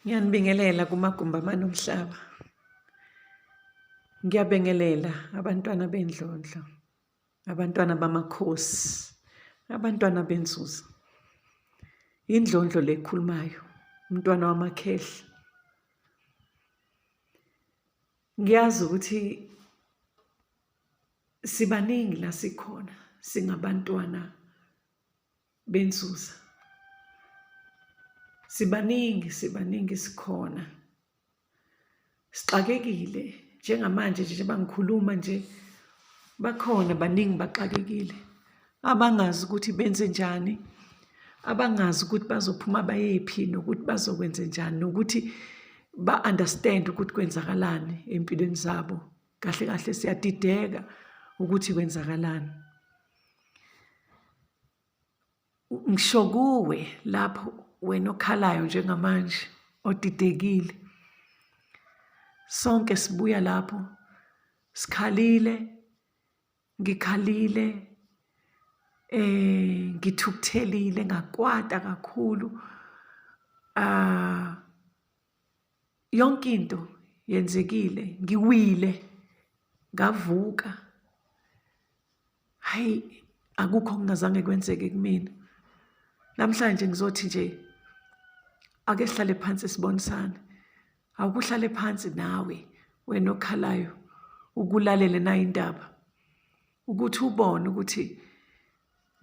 Ngiyanibingelela kumagumbi amane omhlaba. Ngiyabengelela abantwana bendlondlo, abantwana bamakhosi, abantwana benzuza. Indlondlo le ekhulumayo, umntwana wamakhehla. Ngiyazi ukuthi sibaningi la sikhona singabantwana benzuza. Sibaningi, sibaningi sikhona. Sixakekile njengamanje nje njengoba ngikhuluma nje bakhona baningi baxakekile abangazi ukuthi benze njani, abangazi ukuthi bazophuma bayephi nokuthi bazokwenzenjani nokuthi ba-understand ukuthi kwenzakalani ey'mpilweni zabo. Kahle kahle siyadideka ukuthi kwenzakalani. Ngisho kuwe lapho wena okhalayo njengamanje odidekile. Sonke sibuya lapho sikhalile, ngikhalile, ngithukuthelile ngakwata kakhulu. Ah, yonke into yenzekile, ngiwile ngavuka. Hayi, akukho okungazange kwenzeke kumina. Namhlanje ngizothi nje ake sihlale phansi sibonisane. Awukuhlale phansi nawe wena okhalayo ukulalele nayi indaba ukuthi ubone ukuthi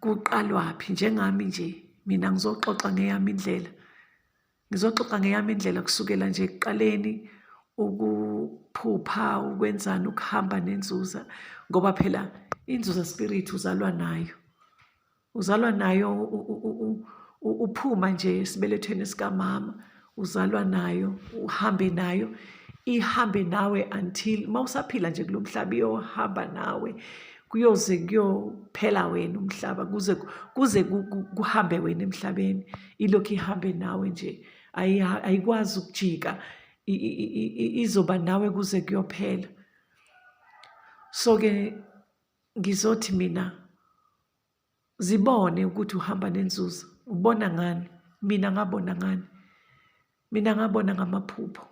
kuqalwaphi njengami nje mina ngizoxoxa ngeyami indlela. Ngizoxoxa ngeyami indlela kusukela nje ekuqaleni ukuphupha, ukwenzani, ukuhamba nenzuza ngoba phela inzuza spirit uzalwa nayo. Uzalwa nayo uphuma nje esibelethweni sikamama, uzalwa nayo, uhambe nayo, ihambe nawe until uma usaphila nje kulo mhlaba iyohamba nawe kuyoze kuyophela wena umhlaba kuze kuze kuhambe wena emhlabeni. Ilokhu ihambe nawe nje ayikwazi ukujika izoba nawe kuze kuyophela. So-ke ngizothi mina zibone ukuthi uhamba nenzuzo ubona ngani mina ngabona ngani mina ngabona ngamaphupho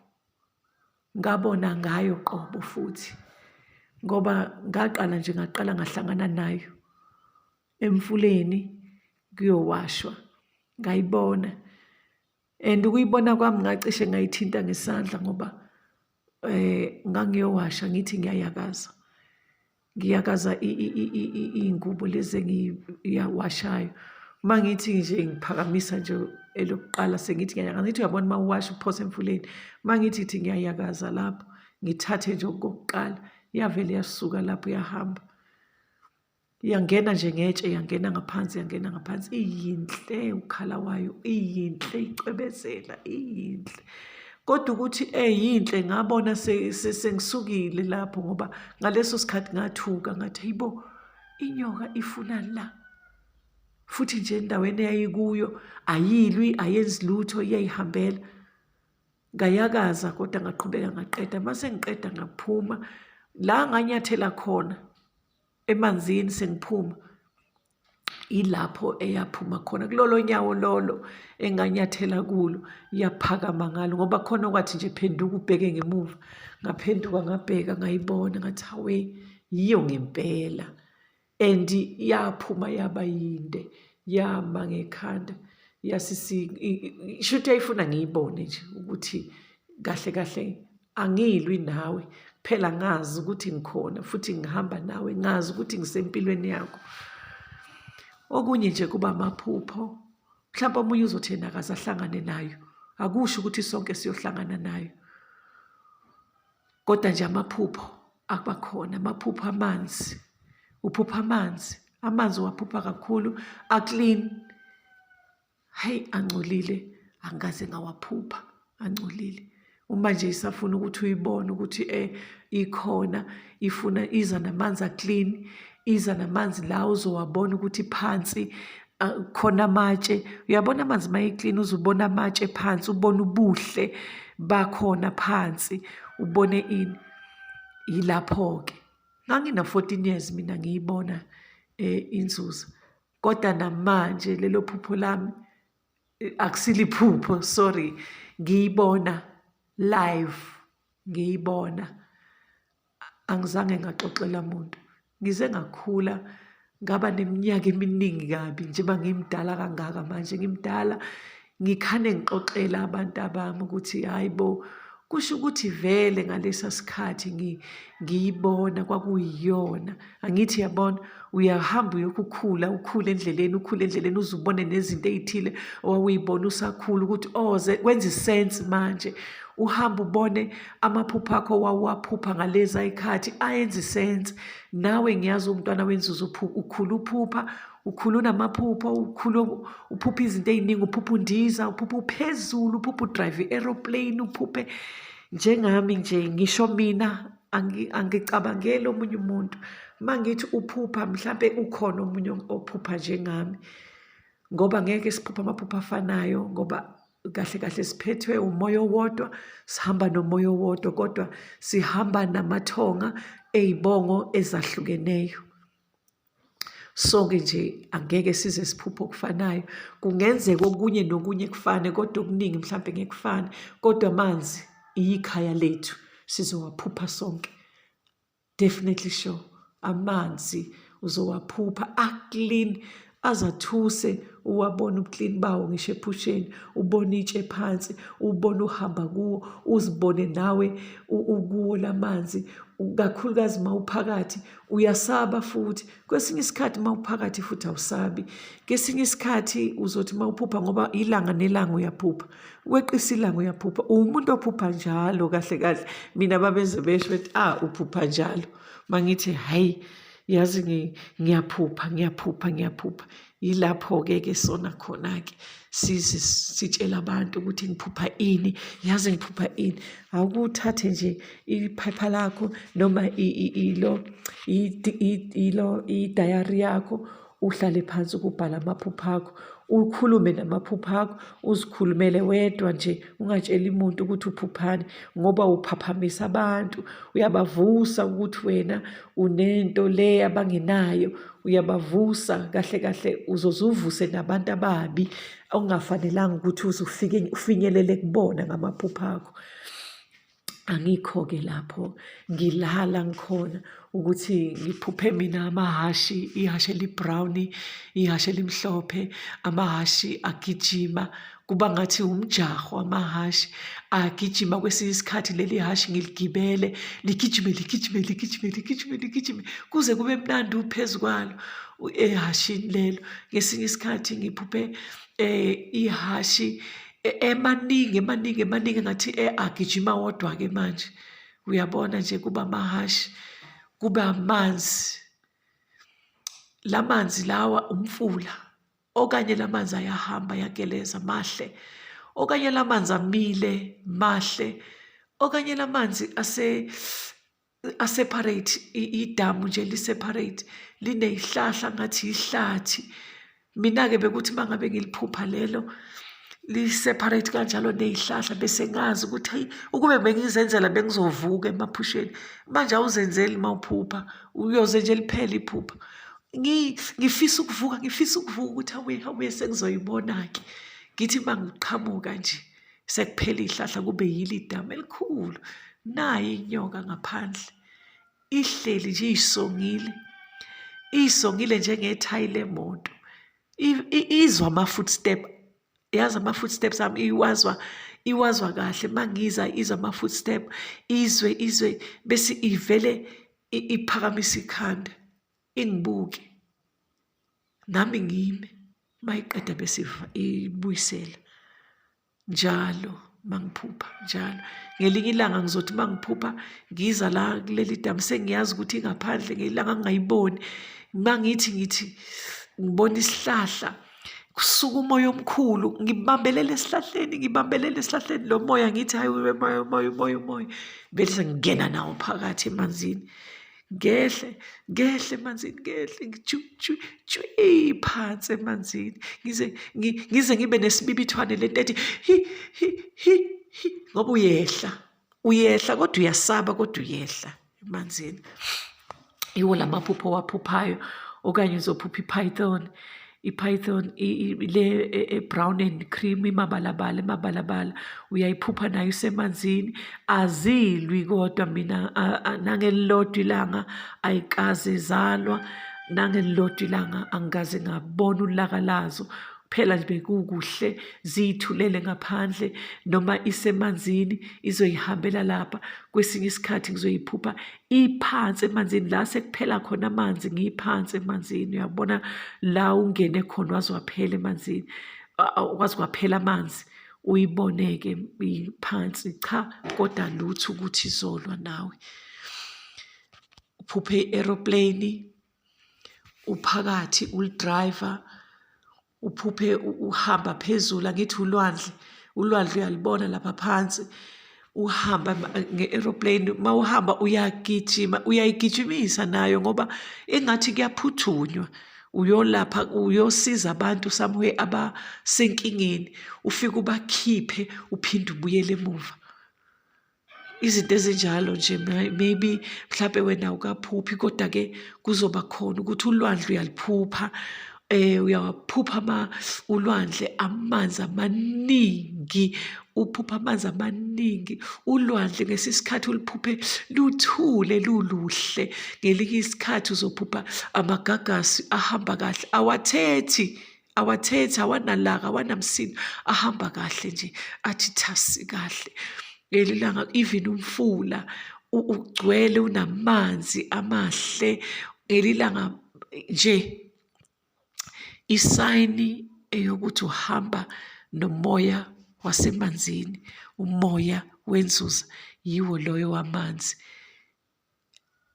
ngabona ngayo qobo futhi ngoba ngaqala nje ngaqala ngahlangana nayo emfuleni kuyowashwa ngayibona and ukuyibona kwami ngacishe ngayithinta ngesandla ngoba eh ngangiyowasha ngithi ngiyayakaza ngiyakaza iy'ngubo lezi engiyawashayo uma ngithi nje ngiphakamisa nje elokuqala sengithi ngiyayakaza ngithi uyabona uma uwasha uphose emfuleni uma ngithi thi ngiyayakaza lapho ngithathe nje okokuqala yavele yasuka lapho yahamba. Yangena nje ngetshe yangena ngaphansi yangena ngaphansi iyinhle ukhala wayo iyinhle icwebezela iyinhle kodwa ukuthi eyinhle ngabona sengisukile lapho ngoba ngaleso sikhathi ngathuka ngathi hayibo inyoka ifunani la futhi nje endaweni eyayikuyo ayilwi ayenzi lutho iyayihambela ngayakaza kodwa ngaqhubeka ngaqeda mase ngiqeda ngaphuma la nganyathela khona emanzini sengiphuma ilapho eyaphuma khona kulolo nyawo lolo enganyathela kulo yaphakama ngalo ngoba khona okwathi nje phenduka ubheke ngemuva ngaphenduka ngabheka ngayibona ngathi hawe yiyo ngempela and yaphuma yaba yinde yama ngekhanda yasisi shuthi yayifuna ngiyibone nje ukuthi kahle kahle Angilwi nawe kuphela ngazi ukuthi ngikhona futhi ngihamba nawe ngazi ukuthi ngisempilweni yakho. Okunye nje kuba amaphupho mhlawumbe omunye uzothi yena akaze ahlangane nayo akusho ukuthi sonke siyohlangana nayo kodwa nje amaphupho akubakhona amaphupho amanzi uphupha amanzi amanzi uwaphupha kakhulu aclean Hayi angcolile angikaze ngawaphupha angcolile. Uma nje isafuna ukuthi uyibone ukuthi eh ikhona ifuna iza namanzi a-clean, iza namanzi la uzowabona ukuthi phansi khona amatshe. Uyabona amanzi uma e-clean uze ubone amatshe phansi, ubone ubuhle bakhona phansi, ubone ini. Yilapho-ke. Ngangina-fourteen years mina ngiyibona inzuza. Kodwa namanje lelo phupho lami akusiliphupho sorry Ngiyibona live, ngiyibona. Angizange ngaxoxela muntu. Ngize ngakhula ngaba neminyaka eminingi kabi njengoba ngimdala kangaka manje ngimdala ngikhane ngixoxela abantu abami ukuthi hayi bo kusho ukuthi vele ngalesa sikhathi ngiyibona kwakuyiyona angithi yabona uyahamba uyokhu ukhula ukhule endleleni ukhule endleleni uze ubone nezinto ey'thile owawuyibona usakhula ukuthi oh kwenza isense manje uhamba ubone amaphupho akho owawuwaphupha ngaleza ikhathi ayenza isense nawe ngiyazi umntwana wenzuzo ukhula uphupha ukhula unamaphupho ukhula uphupha izinto ey'ningi uphupha undiza uphupha uphezulu uphupha udrive i-aeroplane uphuphe njengami nje ngisho mina angicabangeli omunye umuntu uma ngithi uphupha mhlampe ukhona omunye ophupha njengami ngoba ngeke siphuphe amaphupho afanayo ngoba kahle kahle siphethwe umoya owodwa sihamba nomoya owodwa kodwa sihamba namathonga ey'bongo ezahlukeneyo. Sonke nje angeke size siphuphe okufanayo. Kungenzeka okunye nokunye kufane kodwa okuningi mhlampe ngeke kufane. Kodwa amanzi iyikhaya lethu, sizowaphupha sonke. Definitely sure. Amanzi uzowaphupha a-clean azathuse uwabone ubuclean bawo ngisho ephusheni ubone itshe phansi ubone uhamba kuwo uzibone nawe ukuwo lamanzi kakhulukazi uma uphakathi uyasaba futhi kwesinye isikhathi uma uphakathi futhi awusabi kesinye isikhathi uzothi uma uphupha ngoba ilanga nelanga uyaphupha weqisa ilanga uyaphupha uwumuntu ophupha njalo kahle kahle mina babeze besho bethi ah uphupha njalo mangithi hayi yazi ngiyaphupha ngiyaphupha ngiyaphupha Yilapho-ke ke sona khona-ke size sitshela abantu ukuthi ngiphupha ini, yazi ngiphupha ini. Awukuthathe nje iphepha lakho noma ilo ilo idayari yakho uhlale phansi ukubhala amaphupho akho, ukhulume namaphupho akho, uzikhulumele wedwa nje ungatsheli muntu ukuthi uphuphani ngoba uphaphamisa abantu, uyabavusa ukuthi wena unento le abangenayo. Uyabavusa kahle kahle uzoze uvuse nabantu ababi okungafanelanga ukuthi uze ufike ufinyelele kubona ngamaphupho akho. Angikho-ke lapho ngilala ngikhona ukuthi ngiphuphe mina amahhashi, ihhashi eli-brown, ihhashi elimhlophe, amahhashi agijima kuba ngathi umjaho wamahhashi agijima kwesinye isikhathi leli hhashi ngiligibele ligijime ligijime ligijime ligijime ligijime kuze kube mnandi uphezu kwalo ehhashini lelo ngesinye isikhathi ngiphuphe ihhashi emaningi emaningi emaningi ngathi agijima wodwa-ke manje uyabona nje kuba amahhashi kuba amanzi la manzi lawa umfula okanye lamanzi ayahamba ayageleza mahle okanye lamanzi amile mahle okanye lamanzi ase aseparate idamu nje liseparate linezihlahla ngathi ihlathi mina-ke bekuthi uma ngabe ngiliphupha lelo li-separate kanjalo ney'hlahla bese ngazi ukuthi heyi ukube bengizenzela bengizovuka emaphusheni manje awuzenzeli uma uphupha uyoze nje liphele iphupha ngifisa ukuvuka ngifisa ukuvuka ukuthi awe awe sengizoyibona-ke ngithi uma ngiqhamuka nje sekuphela iy'hlahla kube yilo idamu elikhulu nayi inyoka ngaphandle ihleli nje iy'songile iy'songile njengethayi lemoto izwa ama-footstep yazi ama-footsteps ami iwazwa iwazwa kahle mangiza izwa ama-footstep izwe izwe bese ivele iphakamisa ikhanda ingibuke nami ngime mayiqeda bese ibuyisela njalo mangiphupha njalo ngelinye ilanga ngizothi mangiphupha ngiza la kuleli damu sengiyazi ukuthi ingaphandle ngelanga ngingayiboni mangithi ngithi ngibona isihlahla kusuka umoya omkhulu ngibambelele esihlahleni ngibambelele esihlahleni lo moya ngithi hayi moya moya umoya umoya bese ngingena nawo phakathi emanzini ngehle ngehle emanzini ngehle ngijwi jwi phansi emanzini ngize ngize ngibe nesibibithwane lento ethi hi hi hi hi ngoba uyehla uyehla kodwa uyasaba kodwa uyehla emanzini iwo lamaphupho owaphuphayo okanye uzophupha i-python. I-python le e-brown and cream imabalabala emabalabala uyayiphupha nayo isemanzini. Azilwi kodwa mina nangelilodwa ilanga ayikaze zalwa, nangelilodwa ilanga angikaze ngabona ulaka lazo. Phela nje bekukuhle ziyithulele ngaphandle noma isemanzini izoyihambela lapha. Kwesinye isikhathi ngizoyiphupha iphansi emanzini la sekuphela khona amanzi ngiyiphansi emanzini uyabona la ungene khona waze waphela emanzini waze kwaphela amanzi uyiboneke iphansi cha kodwa lutho ukuthi izolwa nawe uphuphe i-aeroplane uphakathi ulidrayiva uphuphe uhamba phezulu angithi ulwandle ulwandle uyalibona lapha phansi uhamba nge-aeroplane uma uhamba uyagijima uyayigijimisa nayo ngoba engathi kuyaphuthunywa uyolapha uyosiza abantu somewhere abasenkingeni ufike ubakhiphe uphinde ubuyele emuva. Izinto ezinjalo nje maybe mhlampe wena awukaphuphi kodwa-ke kuzoba khona ukuthi ulwandle uyaliphupha uyawaphupha ulwandle amanzi amaningi, uphupha amanzi amaningi. Ulwandle ngesinye isikhathi uliphuphe luthule luluhle, ngelinye isikhathi uzophupha amagagasi ahamba kahle awathethi. Awathethi, awanalaka, awanamsindo, ahamba kahle nje, athi thasi kahle. Leli langa even umfula ugcwele unamanzi amahle. Leli langa nje isayini eyokuthi uhamba nomoya wasemanzini, umoya wenzuza yiwo loyo wamanzi,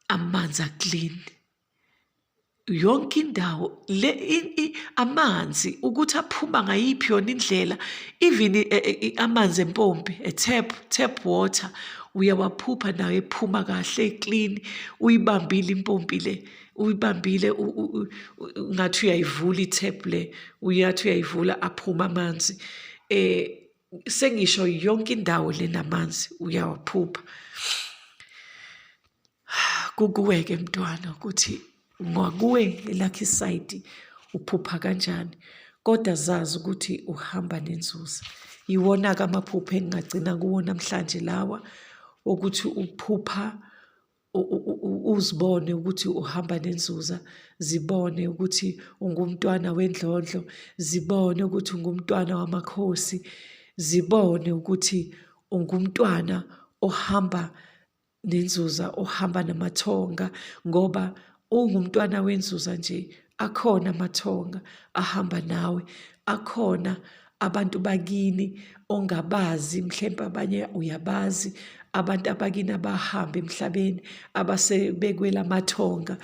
amanzi a-clean. Yonke indawo le amanzi ukuthi aphuma ngayiphi yona indlela even amanzi empompi a tap, tap water uyawaphupha nayo ephuma kahle e-clean uyibambile impompi le uyibambile ngathi uyayivula i-tap le uyathi uyayivula aphume amanzi. Sengisho yonke indawo le namanzi uyawaphupha. Kukuwe-ke mntwana ukuthi ngakuwe elakho isayidi uphupha kanjani, kodwa zazi ukuthi uhamba nenzuza. Iwona-ke amaphupho engingagcina kuwo namhlanje lawa okuthi uphupha uzibone ukuthi uhamba nenzuza, zibone ukuthi ungumntwana wendlondlo, zibone ukuthi ungumntwana wamakhosi, zibone ukuthi ungumntwana ohamba nenzuza ohamba namathonga ngoba ungumntwana wenzuza nje akhona amathonga ahamba nawe akhona abantu bakini ongabazi mhlempe abanye uyabazi abantu abakini abahamba emhlabeni abasebekwelamathonga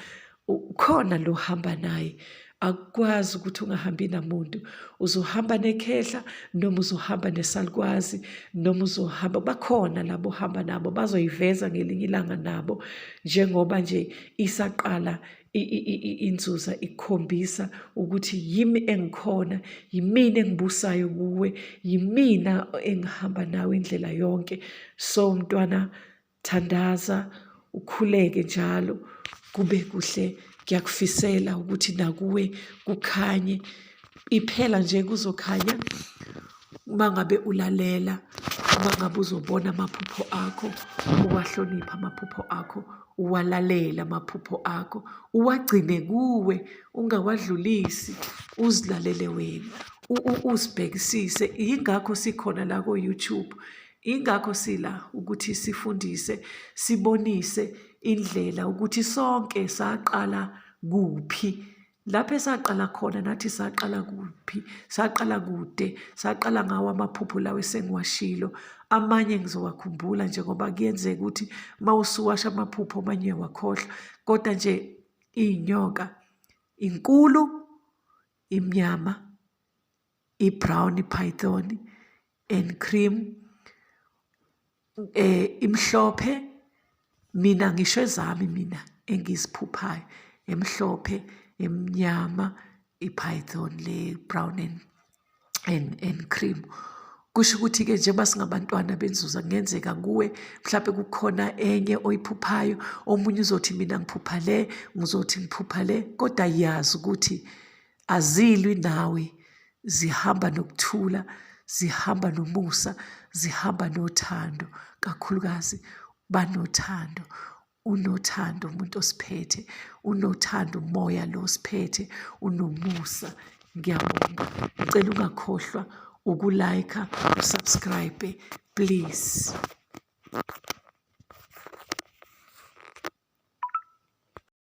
Ukhona lo hamba naye. Akukwazi ukuthi ungahambi namuntu. Uzohamba nekhehla noma uzohamba nesalukwazi noma uzohamba bakhona labo ohamba nabo bazoyiveza ngelinye ilanga nabo njengoba nje isaqala inzuza ikukhombisa ukuthi yimi engikhona, yimina engibusayo kuwe, yimina engihamba nawe indlela yonke. So mntwana Thandaza, ukhuleke njalo kube kuhle. Ngiyakufisela ukuthi nakuwe kukhanye. Iphela nje kuzokhanya uma ngabe ulalela, uma ngabe uzobona amaphupho akho, uwahloniphe amaphupho akho, uwalalele amaphupho akho, uwagcine kuwe, ungawadlulisi, uzilalele wena, uzibhekisise. Yingakho sikhona la ko-YouTube. Ingakho sila ukuthi sifundise, sibonise indlela ukuthi sonke saqala kuphi. Lapho esaqala khona nathi saqala kuphi, saqala kude, saqala ngawo amaphupho lawo esengiwashilo. Amanye ngizowakhumbula nje ngoba kuyenzeka ukuthi uma usuwasha amaphupho amanye uyawakhohlwa. Kodwa nje iy'nyoka inkulu, imnyama, i-brown python and cream imhlophe mina ngisho ezami mina engiziphuphayo emhlophe emnyama i-python le brown and cream. Kusho ukuthi-ke njengoba singabantwana benzuza kungenzeka kuwe mhlawumbe kukhona enye oyiphuphayo, omunye uzothi mina ngiphupha le, ngizothi ngiphupha le, kodwa yazi ukuthi. Azilwi nawe, zihamba nokuthula, zihamba nomusa, zihamba nothando, kakhulukazi banothando. Unothando umuntu osiphethe, unothando umoya lo osiphethe, unomusa. Ngiyabonga. Ngicela ungakhohlwa uku-like, u-subscribe, please.